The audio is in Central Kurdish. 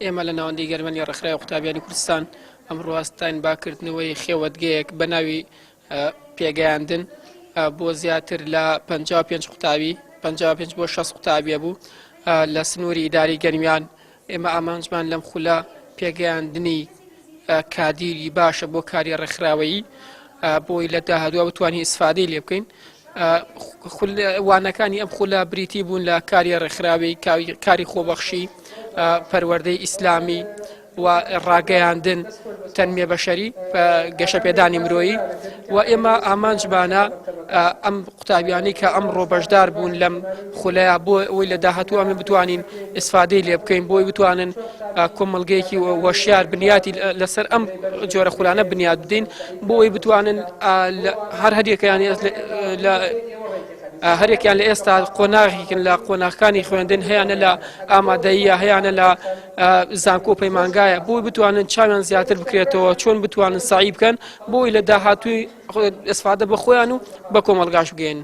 ئێمە لە ناوەندی گەرمەنی ڕێکخراوی قوتابیانی کوردستان ئەمڕۆ هەستاین بە کردنەوەی خێوەتگەیەک بە ناوی پێگەیاندن بۆ زیاتر لە 55 قوتابی 55 بۆ 60 قوتابیە بوو لە سنووری ئیداری گەرمیان ئێمە ئامانجمان لەم خولە پێگەیاندنی کادیری باشە بۆ کاری ڕێکخراوەیی بۆی لە داهاتوە بتوانین ئیسفادەی لێ بکەین وانەکانی ئەم خولە بریتی بوون لە کاری ڕێکخراوی کاری خۆبەخشی پەروەردەی ئیسلامی و ڕاگەیاندن تەنمیە بەشەری گەشەپێدانی مرۆیی و ئێمە ئامانجمانە ئەم قوتابیانی کە ئەمڕۆ بەشدار بوون لەم خولەیە بۆ ئەوەی لە داهاتوو ئەمە بتوانین ئیسفادەی لێ بکەین بۆی بتوانن کۆمەڵگەیەکی وەشیار بنیاتی لەسەر ئەم جۆرە خولانە بنیات بدەین بۆ ئەوەی بتوانن هەر هەریەکەیان لە هەرێکیان لە ئێستا قۆناغێکن لە قۆناغەکانی خوێندن هەیەە لە ئامادەیە هەیەە لە زانکۆ پەیمانگایە بۆی بتوانن چاویان زیاتر بکرێتەوە چۆن بتوانن سعی بکەن بۆی لە داهاتووی ئەسفادە بە خۆیان و بە کۆمەلگاش بگەین.